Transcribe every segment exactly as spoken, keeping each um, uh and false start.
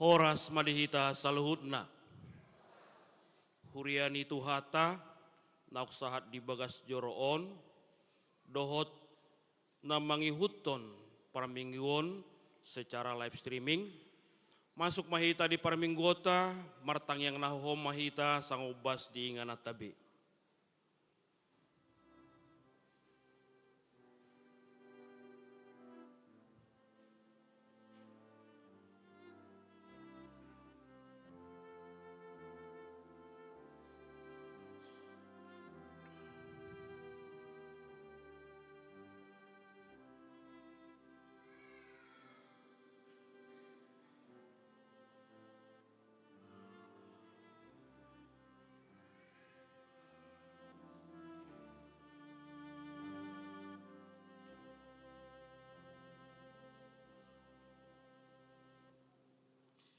Horas ma di hita saluhutna. Huria ni Tuhanta, naung sahat di bagas joro on, dohot na mangihuthon parmingguon secara live streaming. Masuk ma hita di parmingguonta, martangiang na hohom ma hita, sangombas di ingananta be.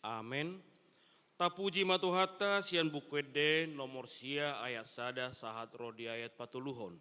Amen. Tapuji ma Tuhanta, sian Buku Ende nomor sia ayat sada sahat ro di ayat patoluhon.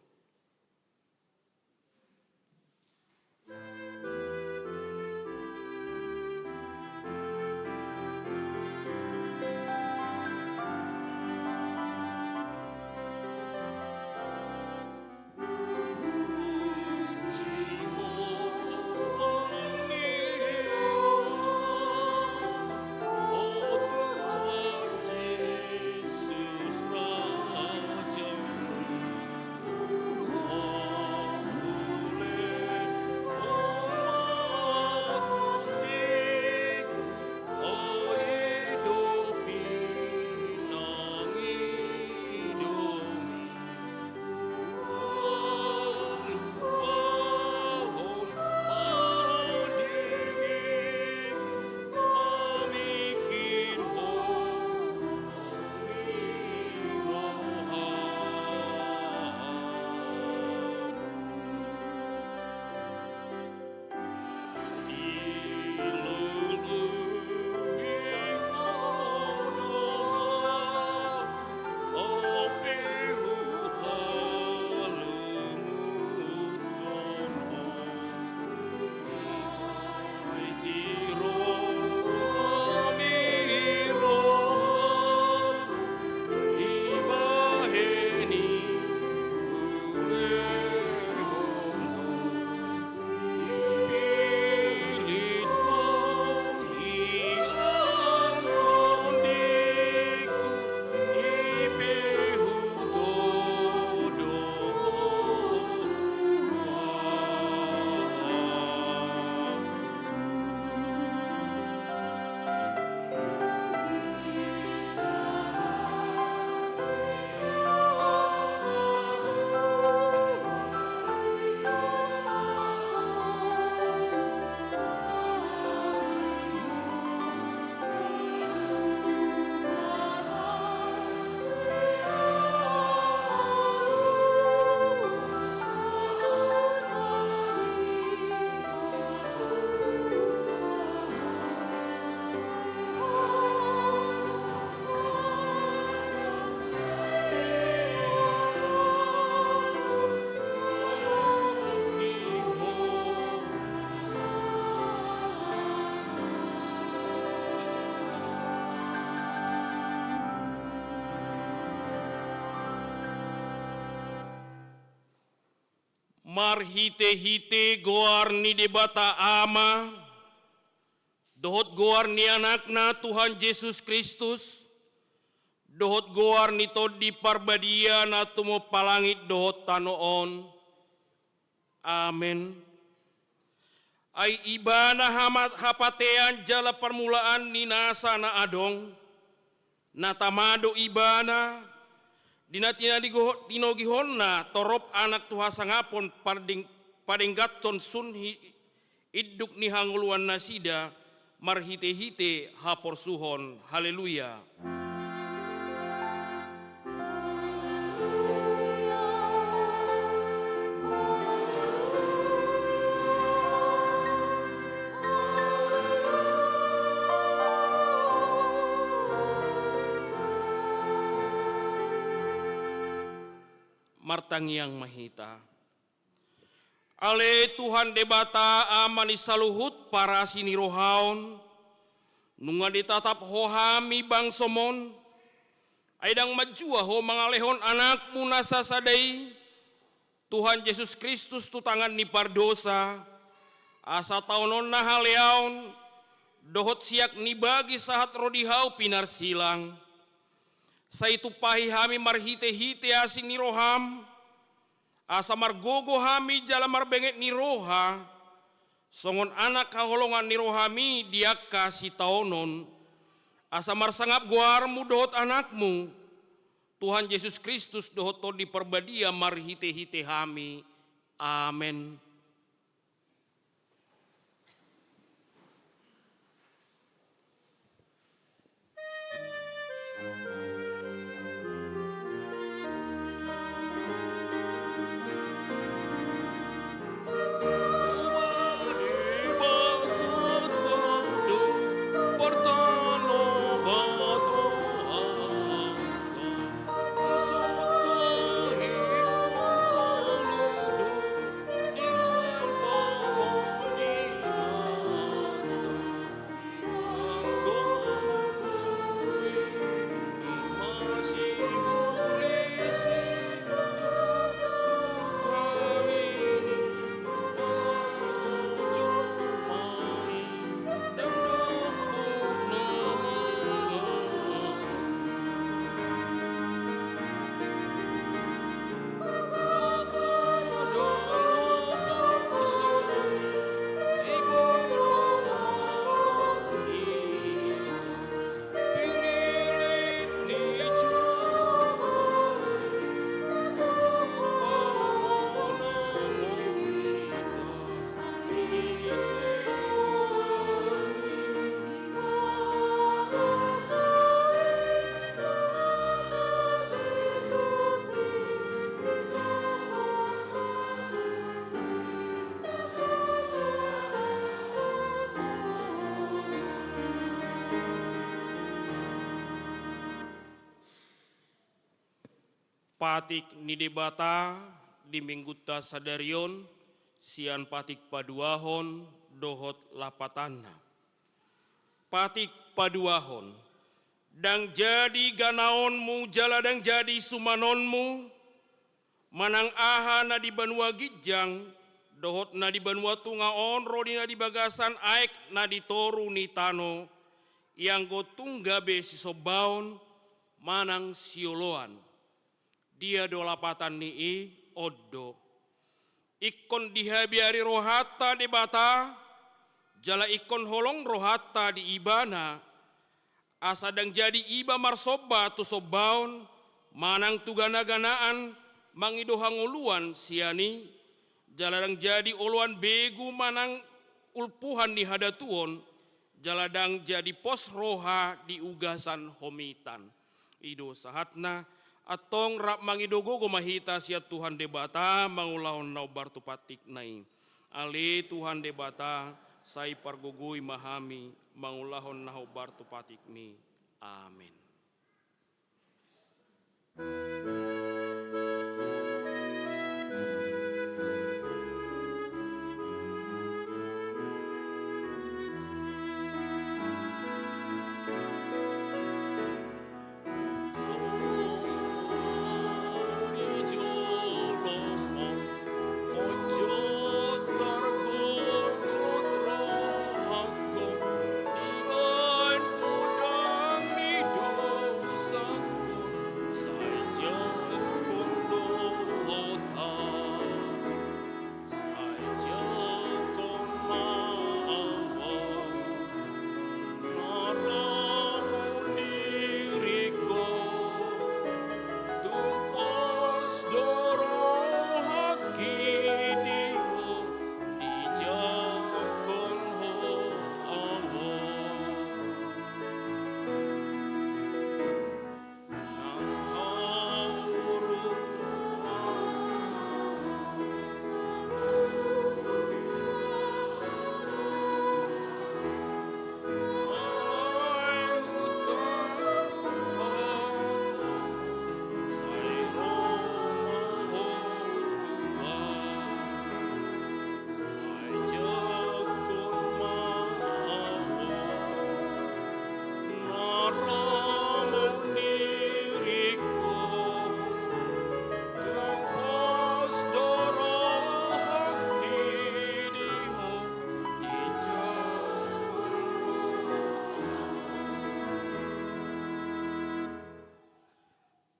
Marhitehite goar ni Debata Ama, dohot goar ni Anakna Tuhan Jesus Kristus, dohot goar ni Tondi Parbadia na tumompa langit dohot tano on. Amen. Ai Ibana hama-, hapatean jala parmulaan ni nasa na adong, na tama do Ibana, di na tinadigo-, tinogihonna torop anak tu hasangapon padeng-, padengganhon sun hi-, induk ni hangoluannasida marhitehite haporsuhon. Haleluya. Martangiang ma hita. Ale Tuhan Debata, Ama ni saluhut parasi ni roha on, Nunga ditatap Ho hami bangsoM on, ai ndang manjua Ho mangalehon AnakMu na sasada i, Tuhan Jesus Kristus, tu tangan ni pardosa, asa taononna haleaon dohot siak ni bagi sahat ro di Hau pinarsilang. Sai tumpahi hami marhitehite asi ni rohaM, asa margogo hami jala marbenget ni roha, songon anak haholongan ni rohaMi di angka sitaonon, asa marsangap goarMu dohot AnakMu, Tuhan Jesus Kristus, dohot Tondi Parbadia marhitehite hami. Amen. Patik ni Debata di Minggunta sadari on, sian patik paduahon dohot lapatanna. Patik paduahon. Ndang jadi ganaonmu jala ndang jadi sumanonmu, manang aha na di banua ginjang dohot na di banua tonga on ro di na di bagasan aek na di toru ni tano, ianggo tung gabe sisombaon manang sioloan. Dia do lapatan ni i? On do. Ingkon dihabiari rohanta Debata, jala ingkon holong rohanta di Ibana, asa ndang jadi iba marsomba tu sombaon manang tu ganaganaan mangido hangoluan sian i, jala ndang jadi oloan begu manang ulpuhan ni hadatuon, jala ndang jadi pos roha di ugasan homitan. I do sahatna. Antong rap mangido gogo ma hita sian Tuhan Debata mangulahon na hombar tu patikna i. Ale Tuhan Debata, sai pargogoi ma hami mangulahon na hombar tu patikmi. Amen.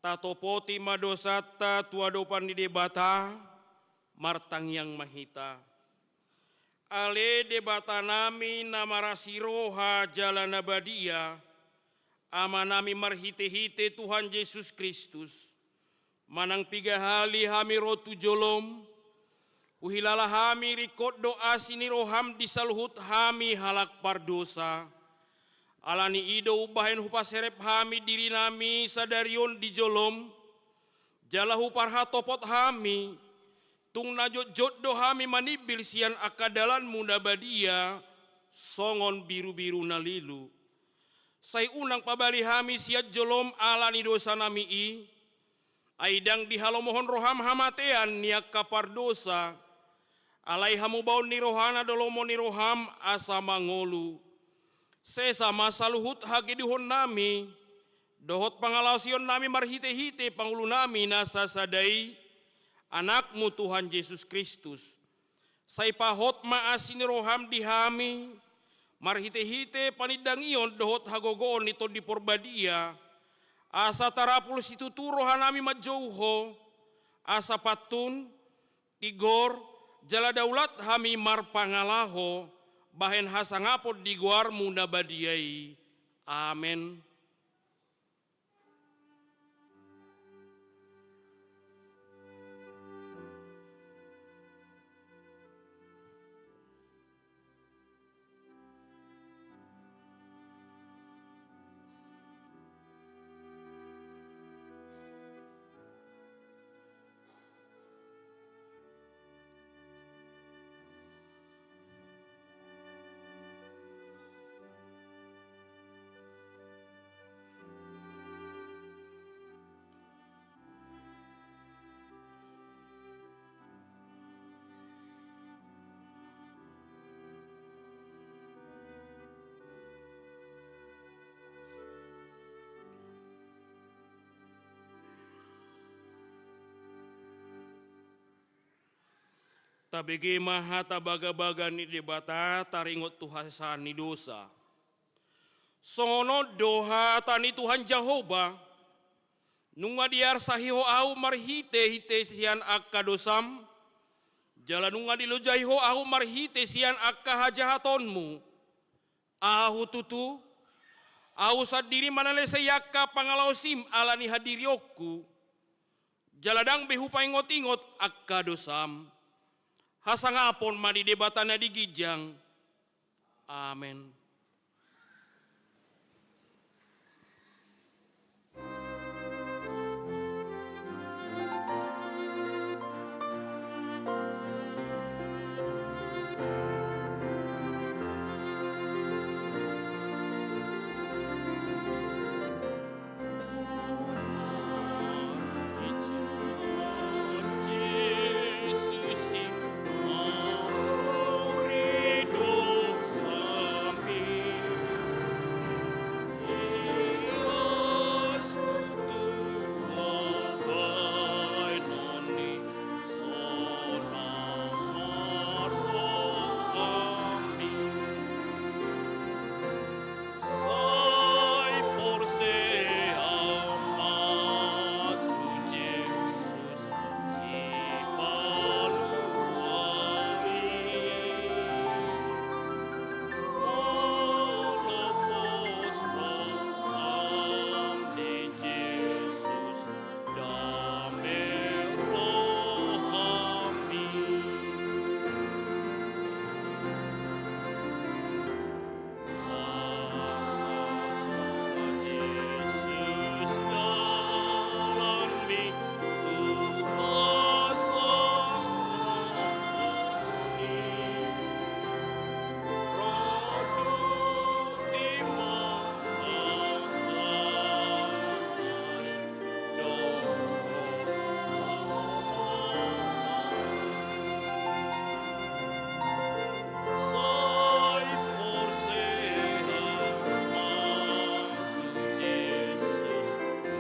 Tatopoti ma dosanta tu adopan ni Debata. Martangiang ma hita. Ale Debatanami na marasi roha jala na badia, Amanami marhitehite Tuhan Jesus Kristus, manang piga hali hami ro tu jolom, huhilala hami ringkot do asi ni roham di saluhut hami halak pardosa. Ala ni i do umbahen hupaserep hami dirinami sadari on di jolom, jala huparhatopot hami, tung na jotjot do hami manimbil sian angka dalanmu na badia, songon birubiru na lilu. Sai unang pabali hami sian jolom ala ni dosanami i, ai ndang dihalomohon roham hamatean ni angka pardosa, alai hamubaon ni rohana do lomo ni roham asa mangolu. Sesa ma saluhut hagedehonnami, dohot pangalaosionnami marhitehite pangulunami na sasada i, Anakmu Tuhan Jesus Kristus. Sai pahot ma asi ni roham di hami, marhitehite panindangion dohot hagogoon ni Tondi Porbadia, asa tarapul situtu rohanami manjou Ho, asa pantun, tigor, jala daulat hami marpangalaho, bahen hasangapon di goarmu na badia i. Amen. Tabege ma hata bagabaga ni Debata taringot tu hasesaan ni dosa. Songon on do hata ni Tuhan Jahowa, nunga diarsahi ho ahu marhitehite sian angka dosam, jala nunga dilojahi ho ahu marhite sian angka hajahatonmu. Ahu tutu, ahu sandiri manalesei angka pangalaosim ala ni hadirionku, jala ndang be hupaingotingot angka dosam. Hasangapon ma di Debata na di ginjang. Amen.